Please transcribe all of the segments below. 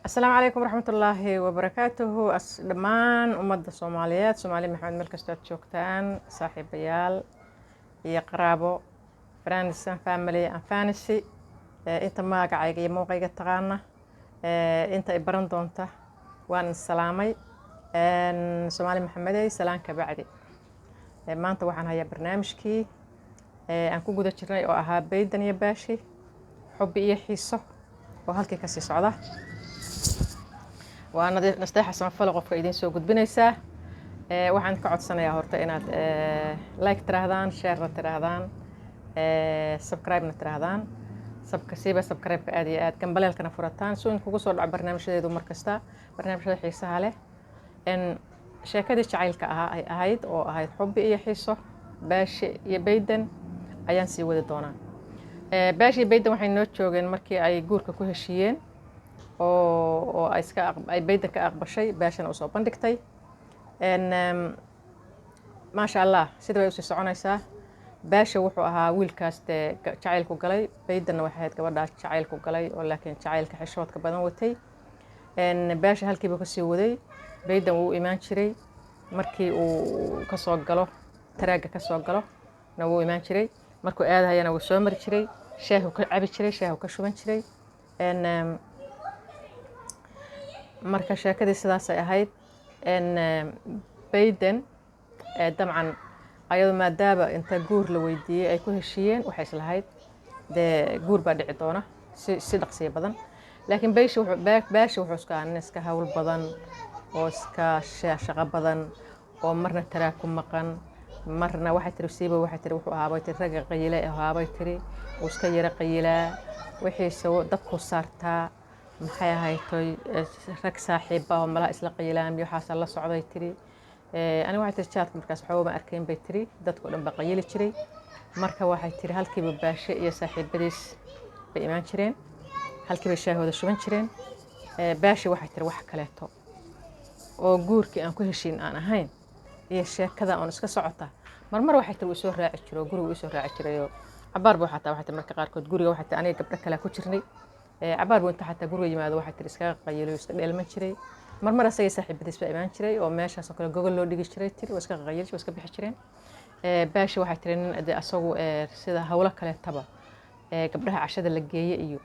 Asalaamu calaykum waraxmatullaahi wabarakaatuhu. Dhammaan ummadda Soomaaliyeed, Soomaali Maxamed, meel kastoo aad joogtaan, saaxiibayaal iyo qaraabo, friends and family and fantasy, inta magacayga iyo mowqayga taqaana, inta ay baran doonta, waan salaamay. Soomaali Maxamedey, salaan ka bacdi, maanta waxaan hayaa barnaamijkii aan ku guda jirnay oo ahaa Baydan iyo Baashi, Xubbi iyo Xiiso, oo halkii kasii socda. Waa Nasteexa Samafale qofka idiin soo gudbinaysaa. Waxaan ka codsanayaa horta inaad like tiraahdaan, sharena tiraahdaan, subscribe-na tiraahdaan, sabka siiba subscribe-ka aad iyo aad, gambaleelkana furataan si kugu soo dhaco barnaamijyadeedu mar kasta, barnaamijyada xiisaha leh. Sheekadii jacaylka ahaa ay ahayd oo ahayd Xubbi iyo Xiiso, Baashi iyo Bayden, ayaan sii wadi doonaa. Baashi iyo Bayden waxay noo joogeen markii ay guurka ku heshiiyeen oo ay iska ay Bayden ka aqbashay, Baashana usoo bandhigtay. Maasha Allah, sida bay usii soconaysaa. Baasha wuxuu ahaa wiilkaas dee jacaylku galay, Baydenna waxay ahayd gabadhaas jacaylku galay oo laakiin jacaylka xishoodka badan watay. Baasha halkiiba kasii waday. Bayden wuu imaan jiray markii uu kasoo galo taraagga, kasoo galo na wuu imaan jiray, markuu aadahayana wuu soo mari jiray, shaahu ka cabi jiray, shaahu ka shuban jiray. Marka sheekadii sidaasay ahayd. Bayden dabcan ayado maadaama inta guur la weydiiyey ay ku heshiiyeen, waxay islahayd dee guur baa dhici doona si dhaqsiya badan. Laakiin bayshi wuxuu Baashi wuxuu iska ahaa nin iska hawl badan oo iska shaqo badan oo marna taraag ku maqan, marna waxay tiri siiba, waxay tiri wuxuu ahaabay tiri ragga qayile ahaabay tiri, uu iska yara qayilaa, wixiise dabku saartaa. Maxay ahaytoy, rag saaxiiba oo malaha isla qayilaan iyo waxaasaa la socday tiri. Aniga waxay tiri jaadka markaas waxba ma arkayn bay tiri, dadka o dhan baa qayili jiray. Marka waxay tiri halkiiba Baashe iyo saaxiibadiis bay imaan jireen, halkiibay shaahooda shuban jireen. Baashe waxay tiri wax kaleeto oo guurkii aan ku heshiin aan ahayn iyo sheekada oon iska socota, marmar waxay tiri wuu soo raaci jiro, guriga wuu soo raaci jirayoo cabaar buu xataa, waxay tiri marka qaarkood guriga waxay tiri aniga gabdho kale ku jirnay, cabaar buu inta xataa guriga yimaado, waxay tiri iskaga qayiliyo, iska dheelman jiray. Marmar asagay saaxiibadiis baa imaan jiray oo meeshaas oo kale gogol loo dhigi jiray tiri, waa iska qayili, waa iska bixi jireen. Baashi waxay tiri nin dee asagu sida hawlo kaleetaba, gabdhaha cashada la geeye iyo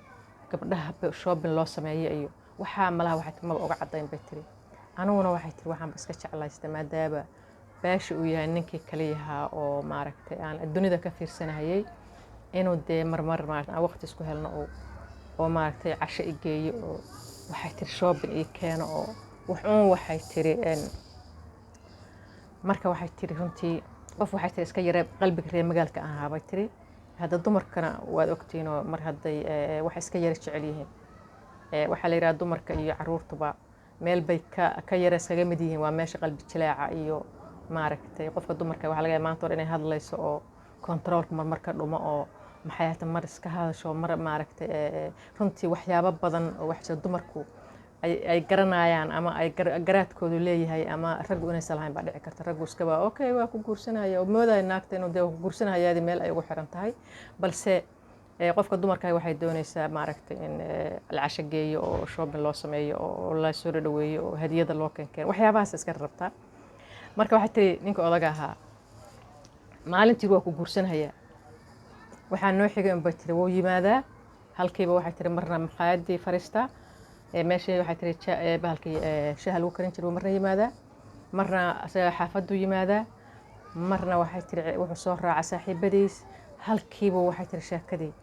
gabdhaha shopping loo sameeye iyo waxaa malaha, waxay tiri maba uga caddayn bay tiri. Aniguna waxay tiri waxaanba iska jeclaystay maadaama Baashi uu yahay ninkii kaliyahaa oo maaragtay aan dunida ka fiirsanayay, inuu dee marmar maaragtay aan waqti isku helno oo maaragtay casho i geeyo oo waxay tiri shopping ii keeno oo wuxuun. Waxay tiri marka waxay tiri runtii qof waxay tiri iska yaree qalbiga reer magaalka ahaa bay tiri. Hadda dumarkana waad ogtihiinoo mar hadday wax iska yara jecel yihiin, waxaa la yidhaha dumarka iyo caruurtuba meel bay ka yara iskaga mid yihiin, waa meesha qalbi jilaaca iyo maaragtay qofka dumarka waxaa laga yaaba maanta hore inay hadlayso oo controolka marmar ka dhumo oo maxay ahata mar iska hadasho, mar maaragtay runtii waxyaabo badan oo wax jira dumarku ay garanayaan ama ay garaadkoodu leeyahay ama raggu inaysan lahayn baa dhici karta. Raggu iskaba okay waa ku guursanaya oo moodaya naagta inuu dee ku guursanayaadi meel ay ugu xiran tahay, balse qofka dumarka waxay doonaysaa maaragtay in la casho geeyo oo shopping loo sameeyo oo la soo dhaweeyo oo hadiyada loo keenkeeno, waxyaabahaas iska rabtaa. Marka waxay tiri ninka odaga ahaa maalintii waa ku guursanayaa, waxaa noo xigay unbay tiri wuu yimaadaa halkiiba, waxay tiri marna makhaayadii fariistaa, meeshii waxay tiri bahalkii shaha lagu karin jiray buu marna yimaadaa, marna asaga xaafaduu yimaadaa, marna waxay tiri wuxuu soo raaca saaxiibadiis halkiiba. Waxay tiri sheekadii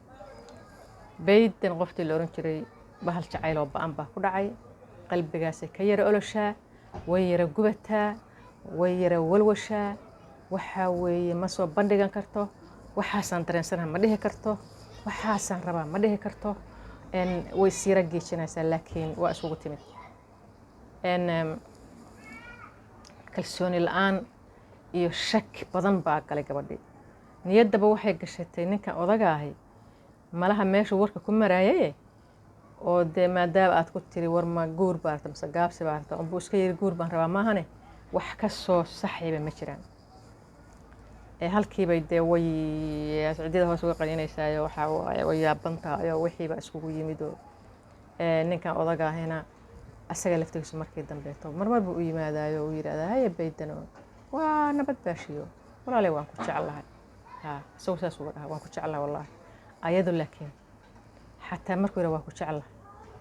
Bayden qoftii la oran jiray bahal jacayl oo ba'an baa ku dhacay, qalbigaasay ka yara oloshaa, way yara gubataa, way yara walwashaa. Waxaa weeye ma soo bandhigan karto, waxaasaan dareensanaha ma dhihi karto, waxaasaan rabaa ma dhihi karto, way siira geejinaysaa, laakiin waa isugu timid kalsooni la-aan iyo shaki badan baa galay gabadhii. Niyaddaba waxay gashatay ninkan odaga ahi malaha meeshuu warka ku maraayaye oo dee maadaama aad ku tiri war ma guur baa rabta mise gaabsi baa rabta, unbuu iska yiri guur baan rabaa maahane, wax ka soo saxayba ma jiraan. Halkiibay dee way ciddida hoos uga qaninaysaayoo waxaa waaye way yaaban tahay oo wixiiba iskugu yimid oo ninkan odaga ahina Asaga laftigiisu markii dambeeto marmar buu u yimaadaayo uu yidhahdaa, "Haya Baydano, waa nabad Baashiyo, walaalay, waan ku jeclahay." Ha, isagu saas uga dhaha, "Waan ku jeclahay wallaahi." Ayadu laakiin xataa markuu yidhaha "Waa ku jeclahay,"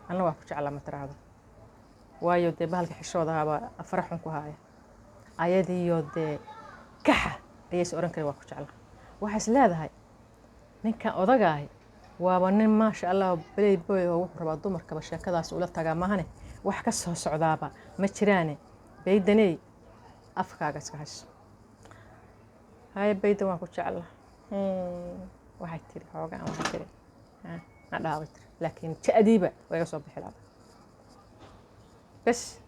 "Anna waa ku jeclaa" ma tiraahdo, waayo dee bahalka xishoodahaabaa afara xun ku haaya. Ayadiiyo dee kaxa ayaysa odhan karin "Waa ku jeclahay." Waxay is leedahay, ninkan odagaahi waaba nin maasha Allah play boy oo wuxuu rabaa dumarkaba sheekadaas ula tagaa maahane, wax ka soo socdaaba ma jiraane. Baydaney, afkaaga iska hayso. "Haye Baydan, waan ku jecla," waxay tiri. Xoogaan waxay tiri ma dhaabay tiri, laakiin ja'diiba way iga soo bixi laada bes.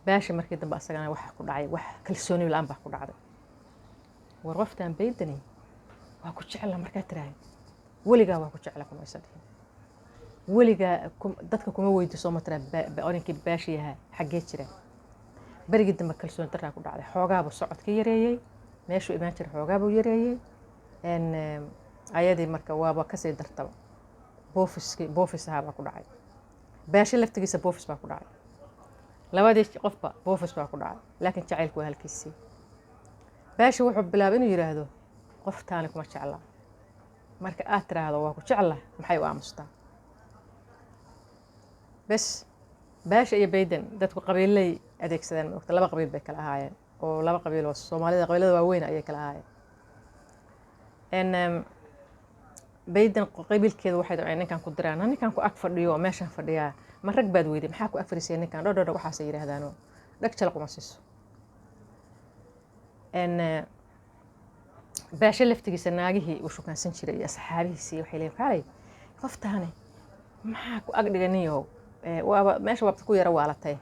Baasha markii dambe asagana waxa ku dhacay wax kalsooni la-aan baa ku dhacday. War qoftaan Baydaney "Waa ku jecla" markaa tiraahdo, weligaa "Waa ku jecla" kuma aysan dhihin, weligaa dadka kuma weydiiso, ma tiraa orinkii Baashi yahaa xaggee jira? Berigii dambe kalsooni daraa ku dhacday. Xoogaabuu socodka yareeyey, meeshuu imaan jiray xoogaabuu yareeyey. Ayadii marka waaba kasii dartaba, boofiski boofis ahaa baa ku dhacay. Baashe laftigiisa boofis baa ku dhacay, labadii qofba boofis baa ku dhacay, laakiin jacaylku waa halkiisii. Baashe wuxuu bilaabay inuu yidhaahdo, "Qoftaani kuma jeclaa. Marka aad tiraahdo 'Waa ku jecla,' maxay u aamustaa?" Bes, Baasha iyo Bayden dadku qabiilay adeegsadeen, maogta, laba qabiil bay kala ahaayeen, oo laba qabiil oo Soomaalida qabiilada waaweyn ayay kala ahaayeen. Bayden qabiilkeeda waxay dabceen ninkan ku diraan, ninkan ku ag fadhiyo oo meeshan fadhiyaa, ma rag baad weyday? Maxaa ku ag fadhiisaya ninkan? Dho dho dho, waxaasay yidhaahdaanoo dhag jalaq uma siiso. Baashe laftigiisa naagihii uu shukaansan jiray iyo asxaabihiisii waxay leeyihin, "Kaalay, qoftaani maxaa ku ag dhigay ninyahow? Waaba meesha waabta ku yara waalatay,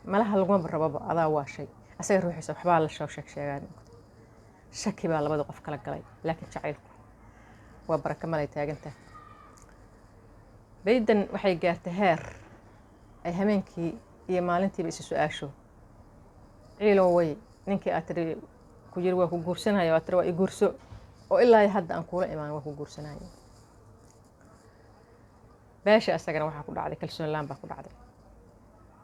malaha laguma rababa, adaa waashay." Asaga ruuxiisa waxbaa la soo sheeg sheegaan. Shaki baa labada qof kala galay, laakiin jacaylku waa baraka malay taagantaha. Bayden waxay gaartay heer ay hameenkii iyo maalintiiba isu su-aasho, "Ciilow way, ninkii aad tiri ku yiri waa ku guursanaya, aad tiri waa i guurso, oo ilaa hadda aan kuula imaan, waa ku guursanaya." Baasha asagana waxaa ku dhacday kalsoon laan baa ku dhacday.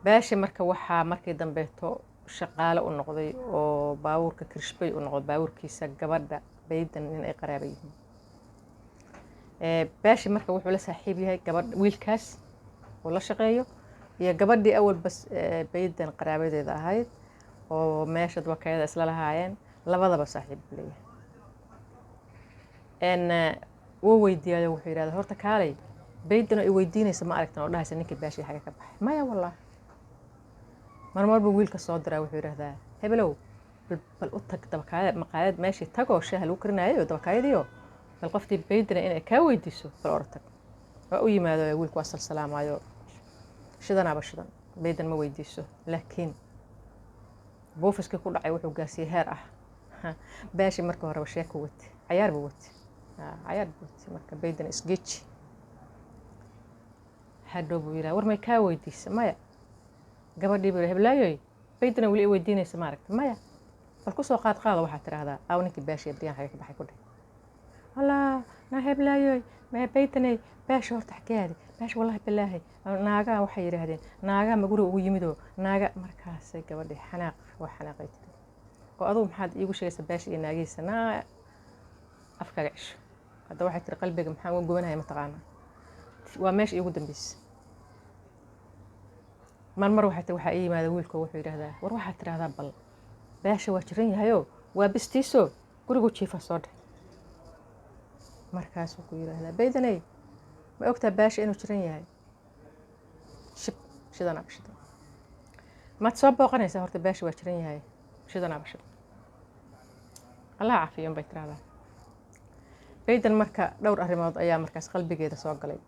Baasha marka waxaa markii dambeeto shaqaale u noqday oo baabuurka kirishbay u noqday baabuurkiisa gabadha Bayden nin ay qaraaba yihiin. Baashi marka wuxuu la saaxiib yahay gabadh wiilkaas uu la shaqeeyo iyo gabadhii awalba Bayden qaraabadeeda ahayd oo meesha dabakayada isla lahaayeen. Labadaba saaxiib buu leeyahay. Wuu weydiiyayo, wuxuu yidhahda, "Horta kaalay, Bayden oo i weydiinaysa ma aragtan oo dhahaysa ninkii Baashi xagga ka baxay?" "Maya wallaahi." Mar buu wiilka soo diraa, wuxuu yidhahdaa, "Hebelow, bal u tag dabakaayad, maqaayad meeshii tagoo shaaha lagu karinayo, dabakaayadiyo, bal qoftii Baydena inay kaa weydiiso, bal ora tag." Waa u yimaado wiilku, waa salsalaamayo, shidanaaba shidan. Bayden ma weydiiso, laakiin buufiskii ku dhacay wuxuu gaarsiiyey heer ah. Baashi marka horeba sheeko wate, cayaar buu wate, cayaar buu wate. Marka Bayden isgeji hadhow buu yidhaha, "War may kaa weydiisa?" "Maya." Gabadhii buu yidhi, "Heblaayoy, Baydena weli i weydiinaysa ma aragta?" "Maya." "Bal kusoo qaad qaada, waxaad tidhaahdaa aaw ninkii Baashi baryahan xagga ka baxay ku dheh." "Allah, naa heblaayoy, Baydeney, Baasha horta xageedi Baasha? Wallahi bilaahi, naagaa waxay yidhaahdeen naagaa ma guriga ugu yimidoo naaga." Markaasay gabadhii xanaaq, waa xanaaqay, tiri, "Oo adugu maxaad iigu sheegaysaa Baasha iyo naagihiisa? Naa afkaaga cisho." Hadda waxay tiri, "Qalbiga maxaan uga gubanaya mataqaanaa? Waa meesha iigu dambeysay." Mar mar waxay tiri, waxaa ii yimaada wiilko, wuxuu yidhahdaa, "War waxaad tidhahdaa bal Baasha waa jiran yahayoo waa bistiiso gurigu jiifa soo dheh." Markaasuu ku yidhaahdaa, "Baydaney, ma ogtaa Baasha inuu jiran yahay?" Shib, shidan aba shidan. "Maad soo booqanaysaa horta? Baasha waa jiran yahay." Shidan aba shidan. "Allah caafiyo," bay tirahdaa Bayden. Marka dhowr arrimood ayaa markaas qalbigeeda soo galay.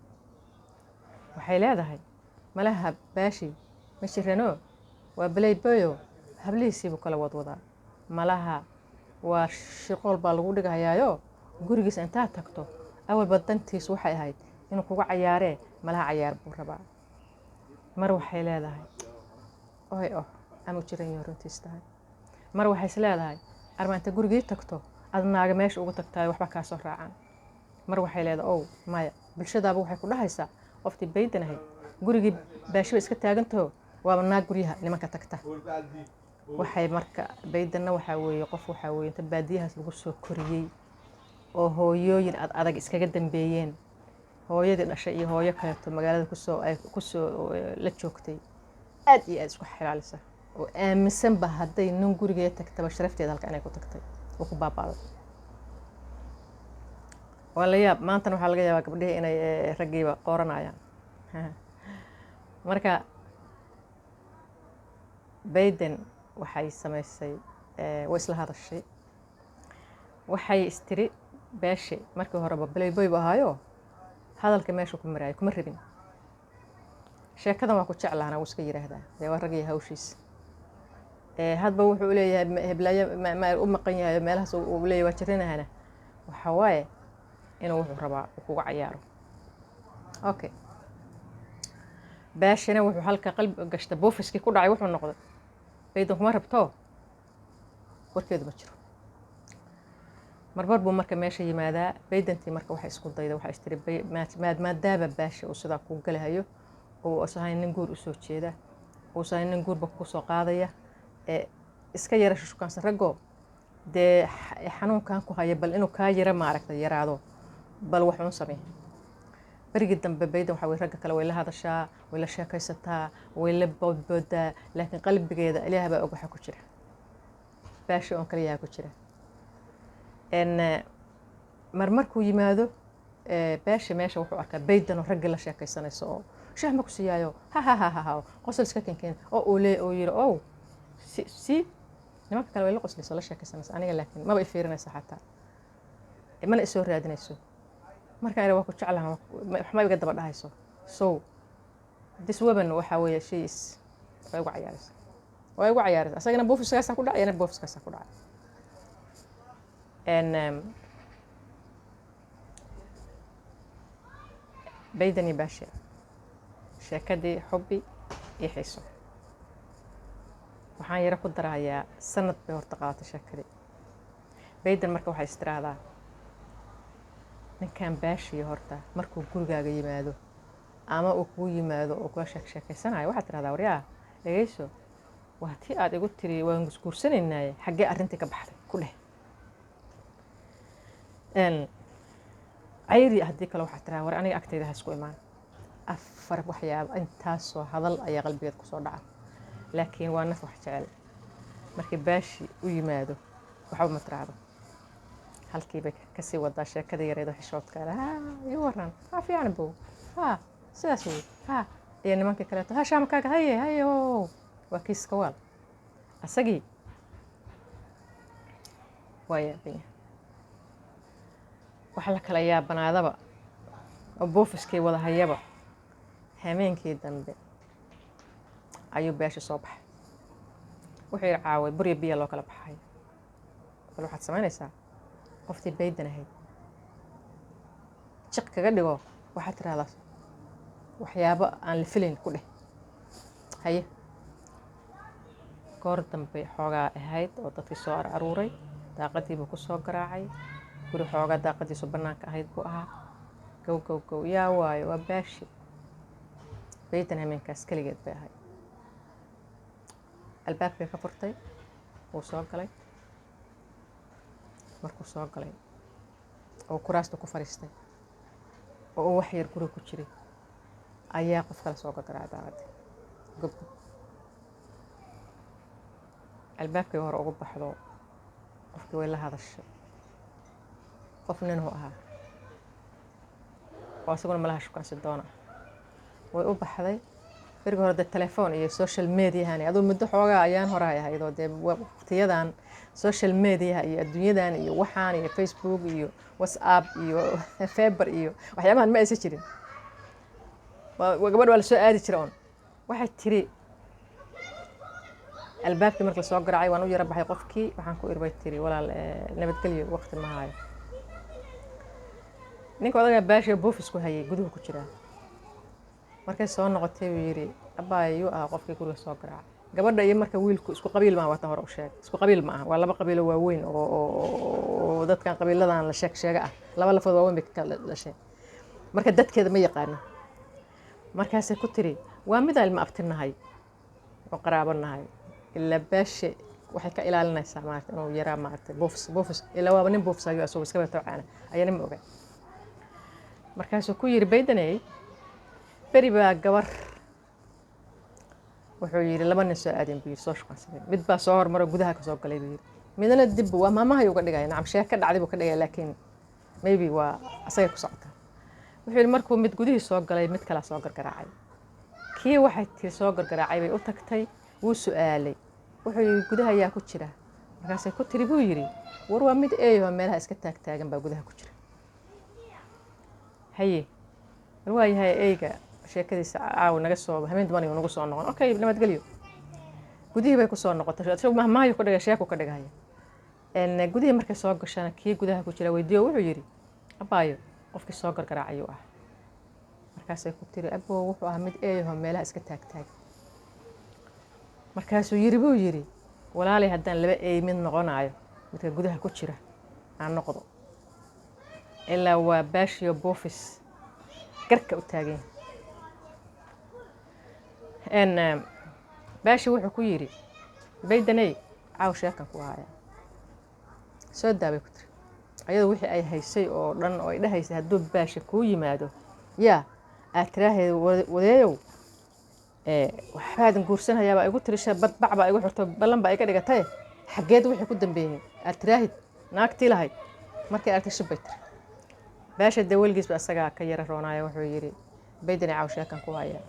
Waxay leedahay, malaha Baashi ma jirano, waa playboy-o, hablihiisiibuu kala wadwadaa, malaha waa shirqool baa lagu dhigahayaayo, gurigiisa intaad tagto awalba dantiisu waxay ahayd inuu kuga cayaaree, malaha cayaar buu rabaa. Mar waxay leedahay, oy oh, ama jiran yaho runtiis tahay. Mar waxay is leedahay, arma inta gurigii tagto aad naaga meesha ugu tagtaay waxba kaa soo raacaan. Mar waxay leedahay, ow maya, bulshadaaba waxay ku dhahaysaa qoftii Bayden ahayd gurigii Baashiba iska taagantaho. Waaba naag guryaha nimanka tagta. Waxay marka Baydanna waxaa weeye qof, waxaa weeye inta baadiyahaas lagu soo koriyey oo hooyooyin ad adag iskaga dambeeyeen, hooyadii dhashay iyo hooyo kaleeto magaalada kusoo ay kusoo la joogtay, aad iyo aad isku xilaalisa oo aaminsanba hadday nin gurigeeda tagtaba sharafteeda halka inay ku tagtay oo ku baaba'day. Waa la yaab. Maantana waxaa laga yaabaa gabdhihii inay raggiiba qooranayaan. Marka Bayden waxay samaysay, way isla hadashay, waxay istiri beeshe markii horeba playboy bu ahaayo, hadalka meesha ku maraayo kuma rabin, sheekadan waa ku jeclahana wuu iska yiraahdaa. Dee waa raggiyo hawshiisa. Hadba wuxuu leeyahay heblaayo ma u maqan yahay meelahaas uu leeyahay waa jiranahana, waxa waaye inuu wuxuu rabaa uu kuga cayaaro. Okay, baashina wuxuu halka qalbi gashta, buufiskii ku dhacay wuxuu noqday Baydan kuma rabto, warkeedu ma jiro. Marmar buu marka meesha yimaadaa Baydantii. Marka waxay isku dayda, waxay istiri maadaama Baasha uu sidaa kuu galahayo oo uusan ahayn nin guur usoo jeeda, uusan ahayn nin guurba kugu soo qaadaya, ee iska yara shukaansan raggoo dee xanuunkan ku haya, bal inuu kaa yara maaragtay yaraado, bal waxuun samee. Berigii dambe Baydan waxa weye ragga kale way la hadashaa, way la sheekaysataa, way la boodboodaa, laakiin qalbigeeda Ilaah baa og waxa ku jira. Baasha oon kaliyaha ku jira. Marmarkuu yimaado Baasha meesha, wuxuu arkaa Baydan oo raggii la sheekaysanayso oo shaah ma ku siiyaayo, ha ha ha ha ha, qosol iska kenkeen oo uu lee uu yiri ow si nimanka kale way la qoslayso, la sheekaysanaysa, aniga laakiin maba i fiirinaysa xataa, mana isoo raadinayso. Markaan ira waa ku jeclahan, waxma iga daba dhahayso. So this woman waxaa weeye she is way igu cayaaraysa, waa igu cayaaraysa. Asagana buufiskaasaa ku dhacay, iyana buufiskaasaa ku dhacay. Baydan iyo Baashe sheekadii xubbi iyo xiiso waxaan yaro ku darahayaa sanad bay horta qaadatay sheekadii Baydan. Marka waxay istiraahdaa ninkan Baashiyo horta markuu gurigaaga yimaado ama uu kugu yimaado oo kula sheekaysanayo, waxaad tirahdaa, "Waryaa, dhegeyso, waa tii aad igu tiri waan isguursanaynaye, xaggee arrintii ka baxday?" ku dheh. Cayri haddii kale waxaad tirahaa, "War, aniga agtayda ha isku imaan." Afar waxyaabo intaasoo hadal ayaa qalbigeed kusoo dhaca, laakiin waa naf wax jecel. Markii Baashi u yimaado waxba ma tiraahdo, halkii bay kasii wadaa sheekada yareedo xishoodka leh. "Ha, ii waran? Ha, fiican bow, ha, sidaas wey, ha." Iyo nimankii kaleeto, "Ha, shaamakaaga haye, haye." O waa kiiska waal, asagii waa yaabanya. Waxa la kala yaabanaadaba oo buufiskii wada hayaba, hameenkii dambe ayuu Beesha soo baxay. Wuxuu yidhi, "Caaway burya biya loo kala baxay. Bal waxaad samaynaysaa qoftii Baydan ahayd jiq kaga dhigo, waxaad tirahdaa waxyaabo aan la filayn ku dheh." Haye, goor dambe xoogaa ahayd oo dadkii soo aruuray, daaqadiibuu ku soo garaacay. Guri xoogaa daaqadiisu bannaanka ahayd buu ahaa. Gow gow gow, yaa waayo? Waa Baashi. Baydan hameenkaas keligeed bay ahayd. Albaabkay ka furtay, wuu soo galay. Markuu soo galay oo kuraasta ku fadhiistay oo uu wax yar guriga ku jiray, ayaa qof kale soo gagaraacay daaqadii, gob gob. Albaabkii hore ugu baxdo, qofkii way la hadashay. Qof ninuu ahaa oo isaguna malaha shukaansi doona. Way u baxday. Berigi hore dee telefoon iyo social mediahani aduu muddo xoogaa ayaan hore ahayd oo dee waqtiyadan social mediaha iyo adduunyadan iyo waxaan iyo Facebook iyo WhatsApp iyo Viber iyo waxyaabahan ma aysan jirin. Gabadh waa lasoo aadi jira on. Waxay tiri, albaabkii marka lasoo garaacay waan u yaro baxay qofkii. Waxaan ku irbay tiri, "Walaal, nabadgelyo, waqti ma hayo." Ninka odagaa Baashiga buufisku hayay guduhu ku jiraa. Markay soo noqotay buu yidhi, "Abbaay, yuu ahaa qofkii guriga soo garaacay?" Gabadha iyo marka wiilku isku qabiil maaha, waatan hore u sheegay, isku qabiil ma aha. Waa laba qabiilo waaweyn oo dadkan qabiiladan la sheeg sheega ah, laba lafood waaweyn bay ka kala dhasheen. Marka dadkeeda ma yaqaano. Markaasay ku tiri, "Waa midaa ilma abtinahay." Oo qaraabo nahay. Ilaa Baashe waxay ka ilaalinaysaa, maarata, inuu yaraa, maarata, buufis buufis. Ilaa waaba nin buufisayo, asagoo iskaba tawcaana ayana ma oga. Markaasuu ku yidhi Baydaney, beri baa gabar, wuxuu yidhi, laba nin soo aadeen buu yidhi, soo shuqansadeen. Mid baa soo hormaro, gudaha ka soo galay buu yidhi, midna dib. Waa maamahay uga dhigaya, nacam, sheeko dhacday buu ka dhigaya, laakiin maybe waa asagay ku socotaa. Wuxuu yidhi markuu mid gudihii soo galay, mid kalaa soo gargaraacay. Kii waxay tiri soo gargaraacay bay u tagtay. Wuu su-aalay, wuxuu yidhi, "Gudaha ayaa ku jira?" Markaasay ku tiri, buu yidhi, "War waa mid eeyaho meelaha iska taagtaagan baa gudaha ku jira." Haye, war waa yahay, eyga sheekadiisa caawa naga soo habeen damanayo nagu soo noqon. Okay, nabadgelyo. Gudihii bay kusoo noqotay. Isagu mahmaayo ka dhigay, sheeku ka dhigaya. Gudihii markay soo gashana, kii gudaha ku jira weydiiyo, wuxuu yidhi, "Abaayo, qofkii soo gargaraacayuu ah?" Markaasay ku tiri, "Abo, wuxuu ahaa mid eeyaho meelaha iska taagtaag." Markaasuu yiri, buu yidhi, "Walaalay, haddaan laba eey mid noqonayo, midka gudaha ku jira aan noqdo." Ilaa waa Baashiyo buufis garka u taagan yahay. Baashi wuxuu ku yidhi, "Baydaney, caaw sheekan ku haya." "Soo daabay," ku tiri. Ayadoo wixii ay haysay oo dhan oo ay dhahaysay hadduu Baasha kuu yimaado, yaa aad tiraaheed, "Wadeeyow, waxbaadan guursanayaabaa igu tiri, badbac baa igu xirto, ballan baa iga dhigataye, xaggeed wixii ku dambeeyey?" aad tiraahid naagtii lahayd. Markay aragtay, "Shib," bay tiri. Baasha dee weligiisba isagaa ka yara roonaayo. Wuxuu yidhi, "Baydaney, caaw sheekan ku haya,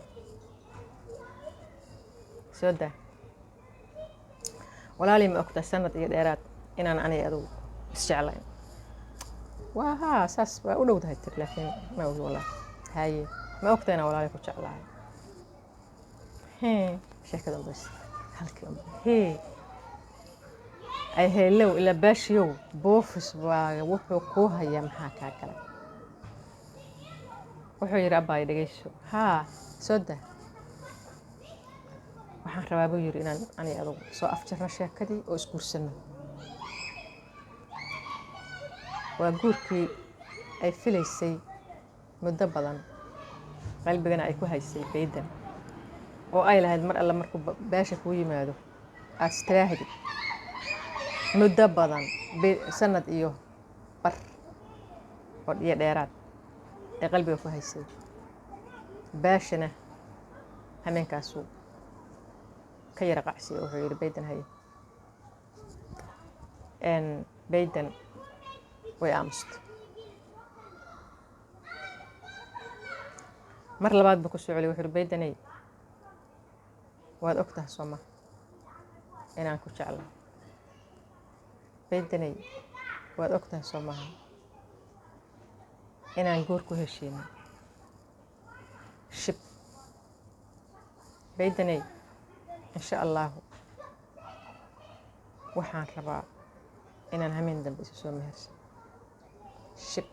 soo daa." "Walaalii, ma ogtaa sanad iyo dheeraad inaan aniga adugu isjeclayn?" "Waa haa, saas waa u dhowdahay," tiri, "laakiin ma ogi walaahi." "Haye, ma ogtaa inaan walaali ku jeclahay?" Hee, sheekada unbas halkii unba. Hee, ay heelow, ilaa Baashiyow buufis baa wuxuu kuu hayaa, maxaa kaa galay? Wuxuu yidhi, "Abbaayo, dhegeyso." "Haa, soo daa." "Waxaan rabaa," buu yidhi, "inaan ani adugu soo afjarno sheekadii oo isguursanno." Waa guurkii ay filaysay muddo badan, qalbigana ay ku haysay Baydan, oo ay lahayd mar alle markuu Baasha kuu yimaado aada istiraahdi muddo badan, sanad iyo bar oo iyo dheeraad ay qalbiga ku haysay. Baashana hameenkaasuu ka yara qacsiya. Wuxuu yidhi, "Baydan, haye." Baydan way aamustay. Mar labaad buu ku soo celiyay. Wuxuu yidhi, "Baydaney, waad ogtahay sooma inaan ku jeclay? Baydaney, waad ogtahay soo maha inaan guur ku heshiino? Shib. Baydaney, insha Allahu waxaan rabaa inaan hameen dambe isu soo mehersan. Shib."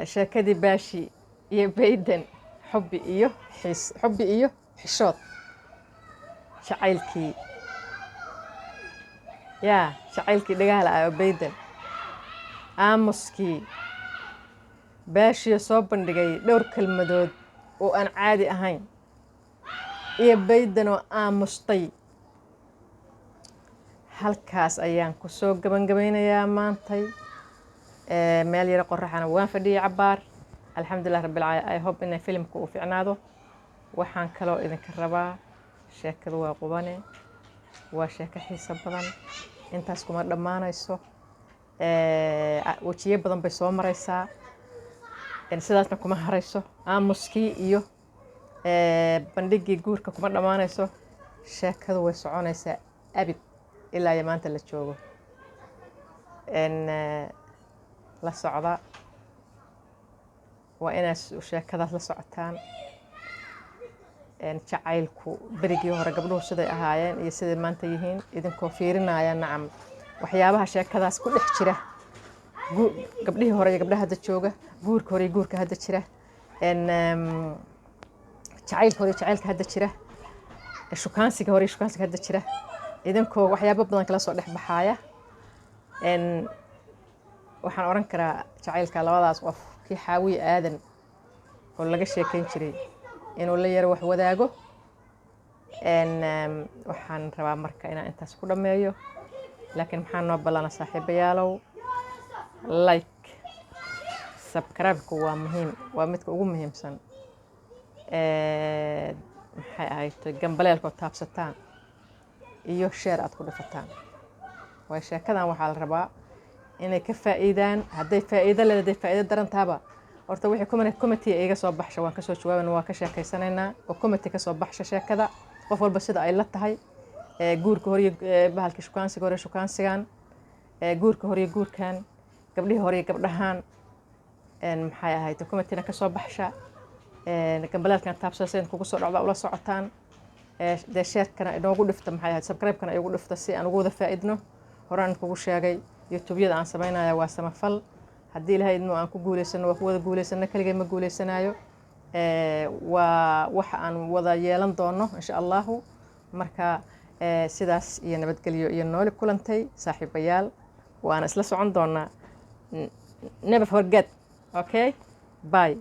Sheekadii Baashi iyo Bayden, xubbi iyo xiis, xubbi iyo xishood, jacaylkii, yaa jacaylkii dhagaha la-ah oo Bayden, aamuskii Baashiyo soo bandhigay dhowr kelmadood oo aan caadi ahayn, iyo Bayden oo aamustay, halkaas ayaan kusoo gabangabeynayaa maantay. Meel yaro qoraxana waan fadhiyay cabaar. Alxamdulilah rabbil caalamiin. I hope inay filimka uu ficnaado. Waxaan kaloo idinka rabaa, sheekadu waa qubane, waa sheeko xiiso badan, intaas kuma dhammaanayso. Wejiyo badan bay soo maraysaa, sidaasna kuma harayso. Aamuskii iyo bandhigii guurka kuma dhammaanayso. Sheekadu way soconaysaa abid ilaa iyo maanta la joogo. La socda, waa inaad sheekadaas la socotaan. Jacaylku berigii hore gabdhuhu siday ahaayeen iyo siday maanta yihiin, idinkoo fiirinaya, nacam, waxyaabaha sheekadaas ku dhex jira, gabdhihii hore iyo gabdhaha hadda jooga, guurka hore iyo guurka hadda jira, jacaylka hore iyo jacaylka hadda jira, shukaansiga hore iyo shukaansiga hadda jira, idinkoo waxyaabo badan kala soo dhex baxaaya. Waxaan odhan karaa jacaylka labadaas qof, kii Xaawiye Aadan Oo laga sheekeyn jiray inuu la yaro wax wadaago. Waxaan rabaa marka inaan intaas ku dhammeeyo, laakiin maxaa noo ballana, saaxiibayaalow? Like, subscribe-ku waa muhiim, waa midka ugu muhiimsan. Maxay ahayd, gambaleelka oo taabsataan iyo share aad ku dhifataan. Waayo sheekadan waxaa la rabaa inay ka faa'iidaan, hadday faa'iido leed, hadday faa'iido daran tahaba. Horta wixii comment iga soo baxsha waan kasoo jawaabayna, waan ka sheekaysanaynaa oo comment kasoo baxsha sheekada, qof walba sida ay la tahay, guurka hore iyo bahalka shukaansiga hore, shukaansigan, guurka hore iyo guurkan, gabdhihii hore iyo gabdhahan. Maxay ahayd, comment-ina kasoo baxsha, gambaleelkana taabsasa kugu soo dhacda ula socotaan, dee share-kana inoogu dhifta, maxay ahayd, subscribe-kana igu dhifta si aan ugu wada faa'iidno. Horaan kugu sheegay, YouTube-yada aan samaynaya waa samafal. Haddii Ilahay idmo aan ku guuleysano, waa ku wada guuleysano. Keligay ma guuleysanaayo, waa waxa aan wada yeelan doono, insha Allahu. Marka sidaas iyo nabadgelyo iyo nooli kulantay, saaxiibayaal. Waana isla socon doonaa. Never forget. Okay, bye.